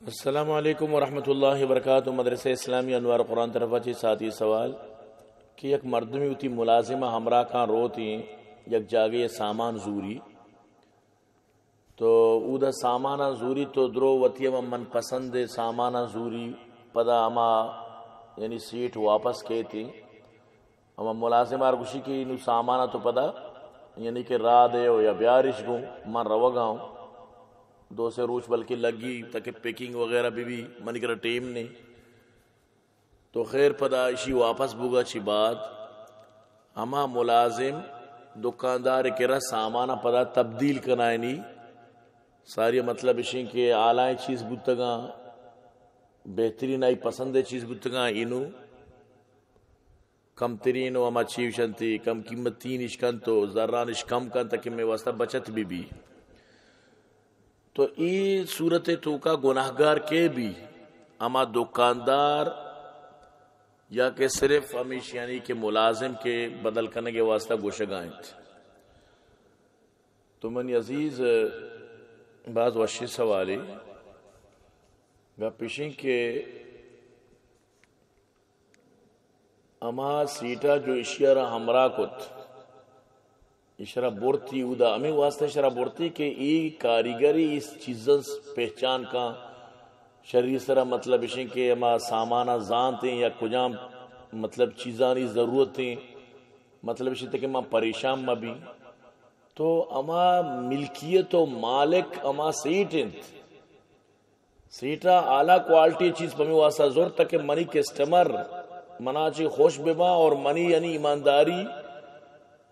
السلام علیکم ورحمۃ اللہ وبرکاتہ۔ مدرسہ اسلامی انوار قرآن طرفا چی ساتھی سوال کہ یک مردمی وتی ملازمہ ہمراہ کاں روتیں یک جاگے سامان زوری، تو اودا سامانا زوری تو درو وتی ہما من پسند سامانا زوری، پدا ہما یعنی سیٹ واپس کیتیں۔ ہما ملازم آر گوشی کہ نو سامان تو پدا یعنی کہ راہ دے ہو یا بیارش گوں، من روگا ہوں۔ دو سے روچ بلکہ لگی تاکہ پیکنگ وغیرہ بی بی، منی کرا ٹیم نہیں۔ تو خیر پدا اشی واپس بوگا چی بعد ہما ملازم دکاندار کرا سامان پدا تبدیل کنائنی۔ ساری مطلب اشیں کہ آلائیں چیز بوتگاں، بہترین آئی پسند چیز بوتگاں، اینو کم ترین و ہما چیوش انت، کم قیمتین اش کنت و زران اش کم کنت کہ مئے واسطہ بچت بہ بی۔ تو ای صورت توکا گناہگار کے بی؟ ہما دکاندار یا کہ صرف ہمیش یعنی کہ ملازم کے بدل کنگے واسطہ گوشگا انت؟ تو منی عزیز، باز وشی سوالی۔ گپ اشیں کہ ہما سیٹا جو اشی را ہمراہ کت، اشرا برتی اودا، ہمیں واسطہ اشرا برتی کہ ای کاریگری اس چیزاں پہچان کاں۔ شری سرا مطلب اشیں کہ ہما سامانا زانتیں یا کجام مطلب چیزانی ضرورتیں، مطلب اشیں کہ ما پریشان مہ بی۔ تو ہما ملکیت و مالک ہما سیٹ انت۔ سیٹا اعلیٰ کوالٹی چیز پمی واسطہ زرت کہ منی کسٹمر منا چی خوش ببا اور منی یعنی ایمانداری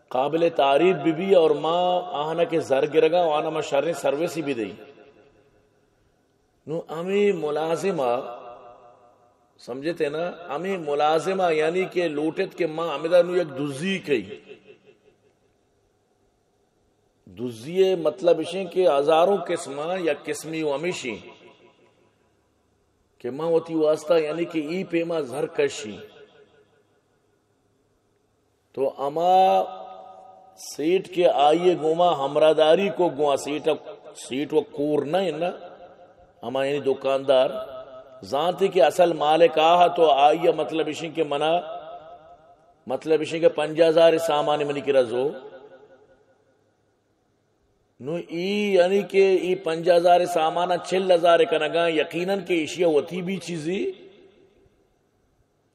قابل تعریف بہ بی اور ما آہانا کہ زر گرگا و آنا ما شریں سروسی بدئی۔ نو ہمیں ملازمہ، سمجھتے نا، ہمیں ملازمہ یعنی کہ لوٹت کہ ما ہمدا نو یک دزی کئی۔ دزی ءِ مطلب اشیں کہ ہزاروں قسم ءَ یک قسمی و ہمیشیں کہ من وتی واسطہ یعنی کہ ای پیما زر کشی، تو ہما سیٹ کہ آئی ءِ گوما ہمراہداری کو گوا سیٹ، سیٹ و کور نہ انت، ہما یعنی دکاندار زانتی کہ اصل مالک آہا، تو آئی ءَ مطلب اشیں کہ منا، مطلب اشیں کہ پنجاہ ہزار سامان منی کرا زو۔ نو ای یعنی کہ ای پنجاہ ہزار سامان چل ہزار کنگا، یقیناً کہ ایشی وتی بھی چیزی،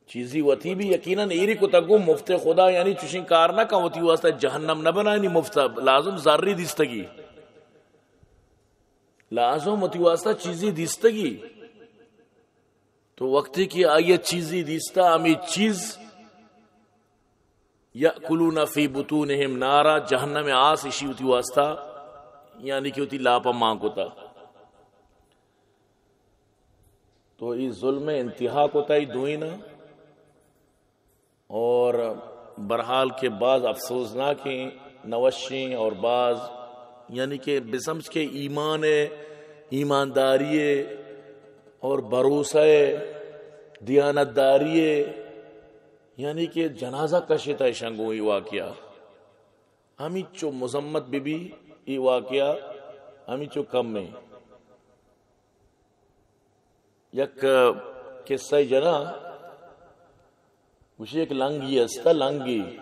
چیزی وتی بھی یقیناً ایری کتگو مفت خدا، یعنی چوشیں کار نہ کن، وتی واسطہ جہنم نہ بنائنی، مفت لازم زری دیستگی، لازم وتی واسطہ چیزی دیستگی۔ تو وقتی کہ آئی چیزی دیستا، ہمیں چیز یأکلون فی بطونہم نارا، جہنم آس اشی وتی واسطہ، یعنی کہ وتی لاپا مان کتا۔ تو ای ظلم انتہا کتا ای دوئینا۔ اور بہرحال کہ باز افسوسناکیں نوشیں اور باز یعنی کہ بسمجھ کہ ایمان ءِ، ایمانداری ءِ اور بھروسہ ءِ، دیانتداری ءِ، یعنی کہ جنازہ کشتا اشاں گوں ای واقعہ۔ ہمینچو مذمت بہ بی ای واقعہ، ہمینچو کم ایں۔ یک قصہ جناں، گوشی یک لنگی است، لنگی۔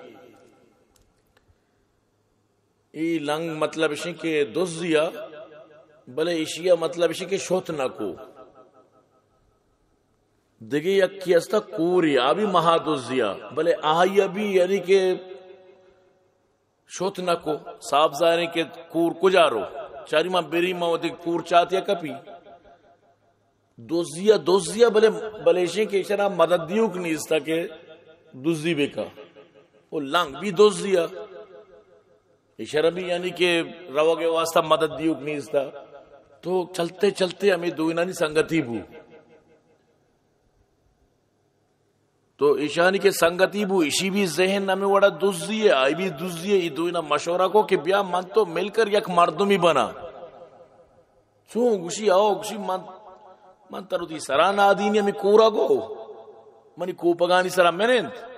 ای لنگ مطلب اشیں کہ دزیا، بلے اشیا مطلب اشیں کہ شوت نہ کو۔ دگہ یکی است کوری، آ بھی مہا دزیا، بلے آئی بھی یعنی کہ شوت نہ کو۔ صاف ظاہر ہے کہ کور کجا رو، چاری ما بری ما وتی کور چاتیا کپی۔ دزیا، دزیا، بلے، بلے اشیں کہ اشرا مدد دیوک نیستا کہ دزی بکا۔ وہ لنگ بھی دزیا۔ اشرا بھی یعنی کہ روگ واسطہ مدد دیوک نیستا۔ تو چلتے چلتے ہمیں دوئینانی سنگتی بو۔ تو ایشانی کہ سنگتی بو، ایشی بھی ذہن ہمیں وڑا دزی ہے، آئی بھی دزی ہے، ای دوئینا مشورہ کو کہ بیا من تو مل کر یک مردمی بنا۔ چون؟ گوشی، آؤ، گوشی، من، من ترو دی سرا نادینی ہمیں کورا گو، منی کوپگانی سرا منند۔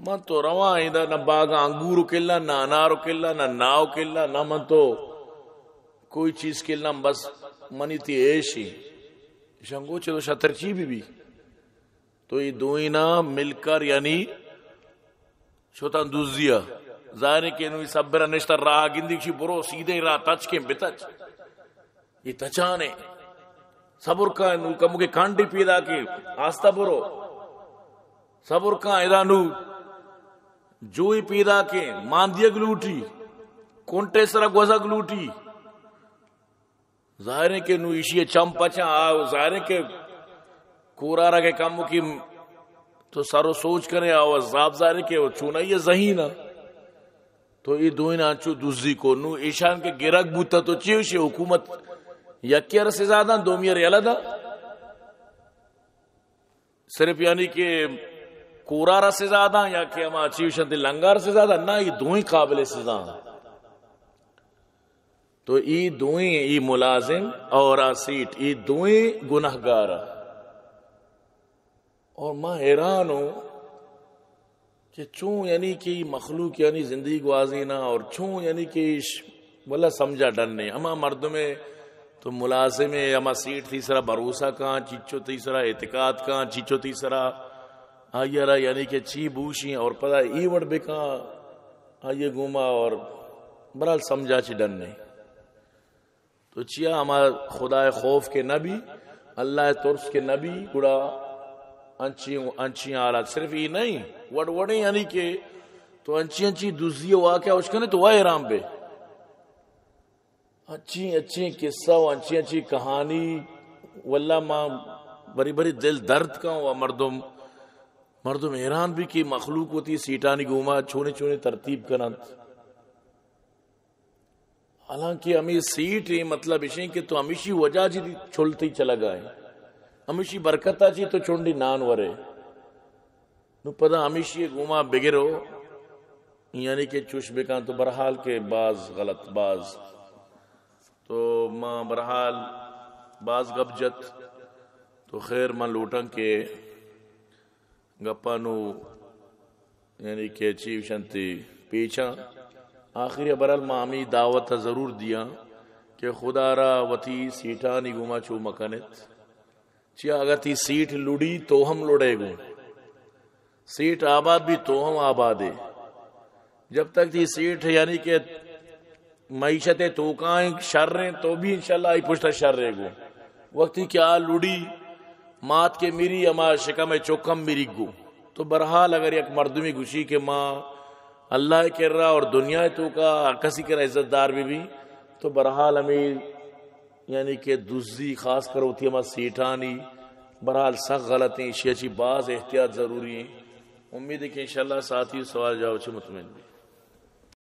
من تو رواں ادا نہ باغ انگور کلا، نہ انار کلا، نہ ناو کلا، نہ من تو کوئی چیز کلا، بس منی تی ایشی۔ شنگو چہ تو شتر چی بی بی؟ تو یہ دوئینا مل کر یعنی شتاں دزیا۔ ظاہر ہے کہ نوی صبر نشتہ راہ گندی، چی برو سیدھے راہ تچ کے بتچ۔ یہ تچانے۔ صبر کا نو کمو کے کانڈی پیدا کے آستہ برو۔ صبر کا ادا نو جوئی پیدا کے ماندیگ لوٹی، کنٹے سرا گوزگ لوٹی۔ ظاہر ہے کہ نو ایشی چم پچاں، آ ظاہر ہے کہ کورارا کے کم کی تو سر و سوچ کرے، آ عذاب ظاہر ہے کہ چونائی ذہین۔ تو یہ دوئینا انچو دزی کو، نو ایشان کے گرگ بوتا تو چی ہوشی؟ حکومت یکی را سزا داں، دومی را یلہ داں؟ صرف یعنی کہ کورارا سزا داں یا کہ ہما چی ہوشنتی لنگار سزا داں؟ نہ، یہ دوئیں قابل سزا ہیں۔ تو ای دوئیں، ای ملازم اور آ سیٹ، ای دوئیں گناہگار۔ اور ما حیران ہوں کہ چون یعنی کہ ای مخلوق یعنی زندگی گوازینا اور چون یعنی کہ ایش واللہ سمجھا ڈن نہیں۔ ہما مردمے تو ملازمے، ہما سیٹ تئی سرا بھروسہ کاں، چیچو تئی سرا اعتقاد کاں، چیچو تئی سرا آئی را یعنی کہ چی بوشی اور پدا ای وڑ بکاں آئی گوما، اور برحال سمجھا چی ڈن نہیں۔ تو چیا ہما خدائے خوف کے نبی، اللہ ترس کے نبی، گڑا انچی، انچی حالات صرف یہ نہیں، وڑ وڑیں یعنی کہ تو انچی انچی دزی واقعہ اشکنے تو وہ حیران بے۔ اچھی اچھی قصہ و اچھی اچھی کہانی، واللہ ما بری بری دل درد کا و مردم، مردم حیران بھی کہ مخلوق ہوتی سیٹانی گوما چونے چونے ترتیب کننت۔ حالانکہ ہمیں سیٹ ہیں، مطلب اشیں کہ تو ہمیشی وجہ جی چلتی چلا گئے، ہمیشی برکتا جی تو چونڈی نان ورے۔ نو پدا ہمیشی گوما بگرو، یعنی کہ چوش بکن تو برحال کہ باز غلط، باز۔ تو ما برحال باز گپ جت، تو خیر من لوٹاں کہ گپانو یعنی کہ چی وشنتی پیچاں۔ آخری برحال ما ہمی دعوت ضرور دیاں کہ خدا را وتی سیٹانی گوما چو مکنت۔ چیا اگر تی سیٹ لڑی تو ہم لڑے گوں، سیٹ آباد بھی تو ہم آباد ہے۔ جب تک تی سیٹ یعنی کہ معیشت توکائیں شر ہیں تو بھی انشاءاللہ آئی پشتا شر ہے گوں۔ وقتی کہ آ لڑی مات کے میری ہما شکم چکم میری گوں۔ تو برحال اگر یک مردمی گوشی کہ ما اللہ کرا اور دنیا توکا کسی کرا عزت دار بھی بھی، تو برحال ہمیں یعنی کہ دزی خاص کر ہوتی ہما سیٹانی، برحال سخت غلط ہیں، اشیا چی باز احتیاط ضروری ہیں۔ امید ہے کہ انشاءاللہ ساتھی سوال جواب چی مطمئن بھی۔